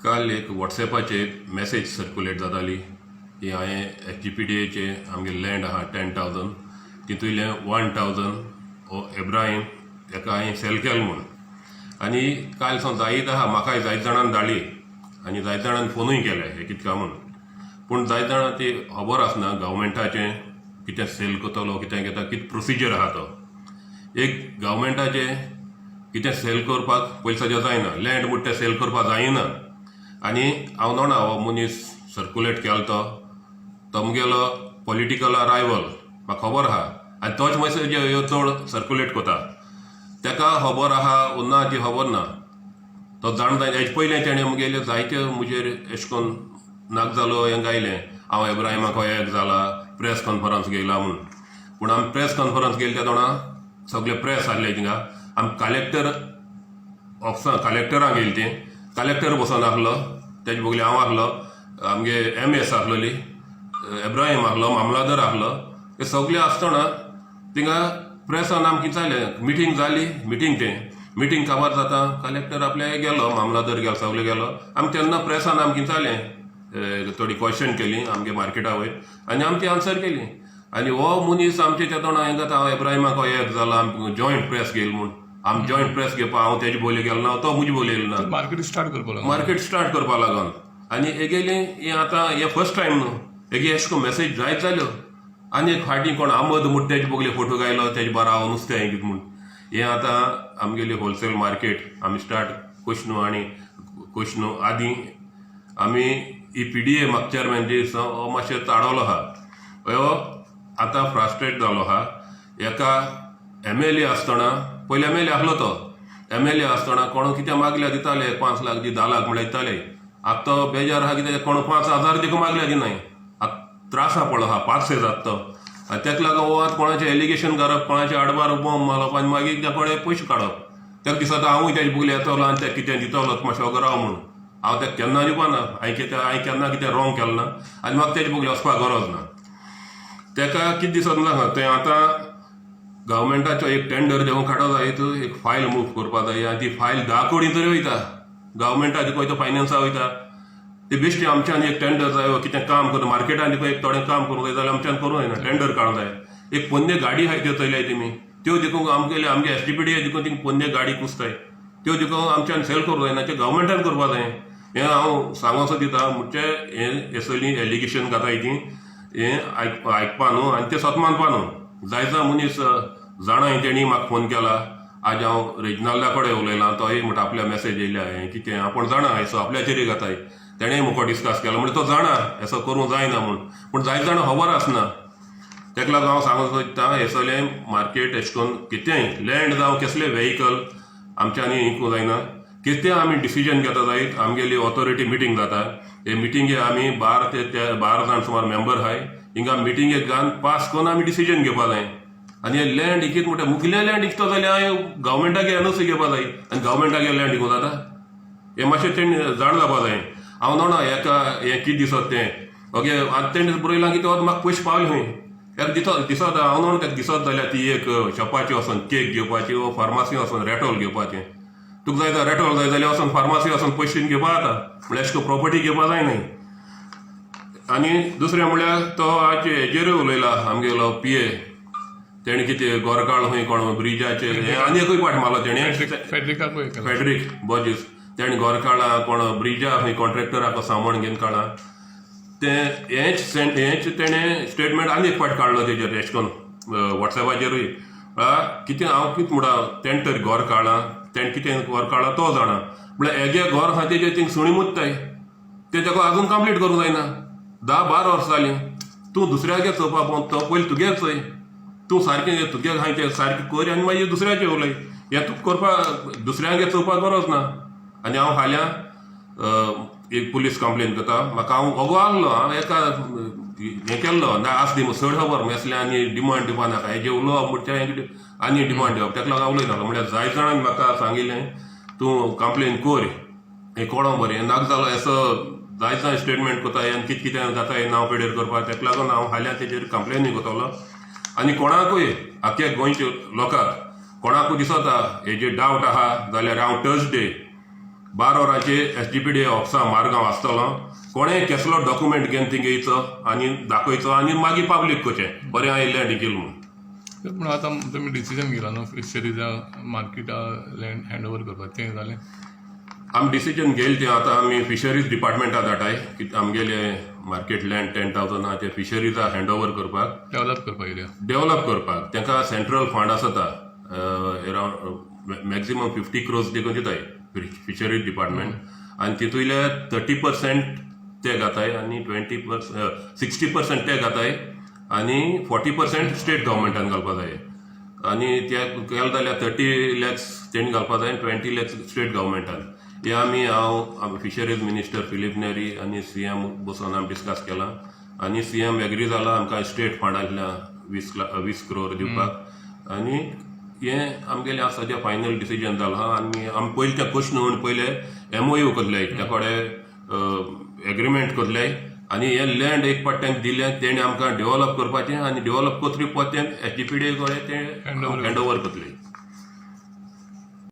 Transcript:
काल एक वॉट्सॅपाचेर message circulate जाताली की हांवें एस जी पी डी एचे आमगे लँड आहा 10,000, तितूंतलें 1,000 हो एब्राहीम तेका हांवें सेल केल म्हूण. आनी काल सावन जायत आहा, म्हाकाय जायत जाणान धाडली आनी जायत जाणान फोनूय केले हें कितें काय म्हूण. पूण जायत जाणां ती खबर आसना गव्हर्मेंटाचें कितें सेल करतलो, कितें घेता, कितें प्रोसिजर आहा तो. एक गव्हर्मेंटाचें कितें सेल करपाक पयलीं सद्या जायना, लँड म्हूण तें सेल करपाक जायना. आनी हांव जाणा हो मनीस सर्कुलेट केलो तो तो मुगेलो पॉलिटिकल रायवल, म्हाका खबर आहा. आनी तोच मॅसेज ह्यो चड सर्कुलेट करता. तेका खबर आहा वो ना ती खबर ना, तो जाण जाय. हेजे पयलें तेणें मुगेले जायते म्हजेर एशें कोन्न नाका जालो हें गायलें, हांव एब्राहिमाक एक जाला, प्रेस कॉन्फरन्स घेयला म्हूण. पूण आमी प्रेस कॉन्फरन्स घेयले ते तोंडा सगळे प्रेस आहले थिंगा. आमी कलेक्टर ऑफिसा कलेक्टरां गेली ती, कलेक्टर बसोन आहलो, तेजे बगले हांव आहलो, आमगे एम एस आहलोली, एब्राहिम आहलो, मामलादार आहलो. हे सगळे आसतना थिंगा प्रेसान आमकां जालें, मिटींग जाली. मिटींग तें मिटींग काबार जाता, कलेक्टर आपल्या गेलो, मामलादार गेलो, सगळे गेलो. आमी तेन्ना प्रेसान आमकां जालें, थोडी क्वेश्चन केली आमगे मार्केटा वयर आनी आमी ती आन्सर केली. आनी हो मनीस आमचे त्या तोंडा हें जाता, हांव एब्राहिमाक एक जाला, आमी जॉयंट प्रेस घेयल म्हूण. आमी जॉयंट प्रेस घेवपा हांव तेजे बोले गेलो ना, तो म्हजे बोले येयलो ना. मार्केट स्टार्ट करपाक लागलो. मार्केट स्टार्ट करपा लागून. आनी हेगेली हें आतां हें फर्स्ट टायम न्हू, हेगे अशें करून मॅसेज जायत जाल्यो. आनी एक फाटीं कोण आमद म्हूण तेजे बगले फोटो घायलो, तेजे बारा हांव नुस्तें कितें म्हूण. हें आतां आमगेली होलसेल मार्केट आमी स्टार्ट कोश न्हू. आनी कोश न्हू आदीं आमी ही पी डी ए म्हाका चेअरमॅन जी हो मातशें चाळवलो आहा, हो आतां फ्रास्ट्रेट जालो आहा. एका एम एल ए आसतना, पयलीं एम एल ए आहलो तो, एम एल ए आसतना कोण कितें मागल्यार दिताले, 5 लाख दी, 10 लाख म्हळ्यार दिताले. आतां तो बेजार आहा कितें, कोण 5,000 देखून मागल्यार दिनाय. आतां त्रासा पडलो आहा, पातशें जाता तो. आनी तेका लागून हो आतां कोणाचें एलिगेशन घालप, कोणाचें आडबार बॉम्ब मारप आनी मागीर त्या कोणे पयशे काडप. तेका दिसता हांवूय तेजे बुगले येतलो आनी तेका कितें दितलो, मातशें वगो राव म्हूण. हांव तेका केन्ना दिवपा ना. हांवें कितें, हांवें केन्ना कितें रॉंग केलें ना आनी म्हाका तेजे बुगले वचपाक गरज ना. तेका कितें दिसत ना, तें आतां गव्हर्मेंटाचो एक टेंडर देखून काडो जाय, एक फायल मूव करपा जाय आनी ती फायल 10 कोटी तरी वयता. गव्हर्मेंटा देखून वयता, फायनान्सा वयता. ते बेश्टे आमच्यान एक टेंडर जाय वा कितें काम करून मार्केटान देखून एक थोडें काम करूंक जाय जाल्यार आमच्यान करूंक जायना, टेंडर काडूंक जाय. एक पोन्ने गाडी आहाय त्यो चोयल्याय तुमी, त्यो देखून आमगेले आमगे एस डी पी डी देखून ती पोन्ने गाडी कुसताय, त्यो देखून आमच्यान सेल करूंक जायना, ते गव्हर्मेंटान करपा जाय. हें हांव सांगोसो दिता म्हणजे हें असली एलिगेशन घाताय ती हें आयकपा न्हू आनी तें सत मानपा न्हू. जायता मनीस जाणाय, तेणी म्हाका फोन केला. आज हांव रेजिनाल्दा कडेन उलयलां, तोय म्हणटा आपल्या मॅसेज येयल्या हें कितें आपूण जाणा, हेसो आपल्याचेरूय घाताय. तेणें मुखार डिस्कस केलो म्हणजे तो जाणा असो करूंक जायना म्हूण. पूण जायते जाणां खबर आसना. तेका लागून हांव सांगूंक सोदता, हें सगळें मार्केट एशें करून कितेंय लँड जावं कसलें वेहिकल आमच्यांनी विकूंक जायना. कितें आमी डिसिजन घेता जायत, आमगेली ऑथॉरिटी मिटींग जाता. हे मिटिंगे आमी 12 ते 12 जाण सुमार मेंबर आहाय. हिंगा मिटिंगेक घालून पास करून आमी डिसिजन घेवपा जाय. आनी हे लँड इकीत म्हणटा, मुगेलें लँड इकतो जाल्यार हांवें गव्हर्मेंटागे एनओसी घेवपा जाय आनी गव्हर्मेंटागे लँड इकूंक जाता? हें मातशें तेणी जाण जावपा जाय. हांव जाणा हेका हें कितें दिसत तें. ओके, आतां तेणें बरयलां की तो म्हाका पयशे पावले खंय. तेका दिसत दिसत, हांव जाणा तेका दिसत जाल्यार ती एक शॉपाची वचोन केक घेवपाची वो फार्मासी वचोन रेटोल घेवपाचें. तुका जाय जाल्यार रेटोल जाय जाल्यार वचोन फार्मासी वचोन पयशे दिवन घेवपा जाता, म्हणल्यार अशें करून प्रॉपर्टी घेवपा जाय न्हय. आनी दुसरें म्हणल्यार तो आज हेजेरूय उलयला, आमगेलो पी ए, तेणें कितें गोरकाळ खंय कोण ब्रिजाचेर हें आनी एकूय पाट मारलो तेणें. फेड्रिकाकूय केला. फेड्रीक बोर्जीस, तेणें गोरकाळा कोण ब्रिजा खंय कॉन्ट्रॅक्टराक सामान घेवन काडा तें, हेंच हेंच तेणें स्टेटमेंट आनी एक फावट काडलो तेजेर एशें करून वॉट्सॅपाचेरूय. कितें हांव कितें म्हणटा, तेणें तर घर काडलां, तेणें कितें घर काडलां तो जाणा. म्हणल्यार हेजे घर आहा तेजेर थिंग सुणी मुत्ताय, तें तेका आजून कंप्लीट करूंक जायना, 10-12 वर्सां जालीं. तूं दुसऱ्यागे चोवपा पळोवन तो पयलीं तुगे चोय, तूं सारकें तुगे आहाय तें सारकें कर आनी मागीर दुसऱ्याचें उलय. हें तुका करपा दुसऱ्यांगे चोवपाक गरज ना. आनी हांव फाल्यां एक पुलीस कंप्लेन करता. म्हाका हांव अगो आहलो, हांव एका हें केल्लो ना आस दी चड खबर मेसलें आनी डिमांड दिवपा नाका. हेजें उलोवप म्हणचे आनी डिमांड दिवप, तेका लागून हांव उलयतालो. म्हणल्यार जायते जाणांनी म्हाका सांगिल्लें तूं कंप्लेन कर, हें कोणो बरें नाका जालो असो जायते जाण स्टेटमेंट करता आनी कितें कितें जाता हें नांव पेडेर करपाक. तेका लागून हांव फाल्यां तेजेर कंप्लेनूय करतलो. आनी कोणाकूय आख्या गोंयच्या लोकांक कोणाकूय दिसता हेजेर डावट आहा जाल्यार हांव थर्सडे 12 वरांचेर एसजीपीडीए ऑफिसा मारगांव आसतलो. कोणें केसलो डॉक्युमेंट घेवन थिंगा येयचो आनी दाखयचो आनी मागीर पब्लीक करचें बरें हांवें लँड केलें म्हूण. पूण आतां तुमी डिसिजन घेला न्हू फिशरीजा मार्केटा लँड हँड ओवर करपाक, तें जालें? आमी डिसिजन घेयलें तें. आतां आमी फिशरीज डिपार्टमेंटा धाडाय की आमगेले मार्केट लँड 10,000 आहा ते फिशरीजा हँड ओवर करपाक. डेवलप करपाक एरिया. डेवलप करपाक. तांकां सेंट्रल फंड आसता, अरावंड मॅक्झिमम 50 क्रोर्स देखून दिताय फिशरीज डिपार्टमेंट आनी तितूंतले 30% ते घाताय आनी 20%, 60% ते घाताय आनी 40% स्टेट गव्हर्मेंटान घालपा जाय. आनी ते केलें जाल्यार 30 लॅक्स तेणी घालपा जाय आनी 20 लॅक्स स्टेट गव्हर्मेंटान. हे आमी, हांव, फिशरीज मिनिस्टर फिलीप नेरी आनी सीएम बसोन आमी डिस्कस केलां आनी सीएम एग्री जाला आमकां स्टेट फंडांतल्या 20 क्रोर दिवपाक. आनी हें आमगेलें आतां सद्या फायनल डिसिजन जालां आहा. आनी आमी पयलीं तें क्वेश्चन म्हणून पयले एमओयू करले, त्या कडेन एग्रीमेंट करले आनी हें लँड एक पाट तांकां दिलें, तेणें आमकां डेवलप करपाचें आनी डेवलप कोतरी पळय तें एसजीपीडीए कडेन तें Hand over. Hand over करतले.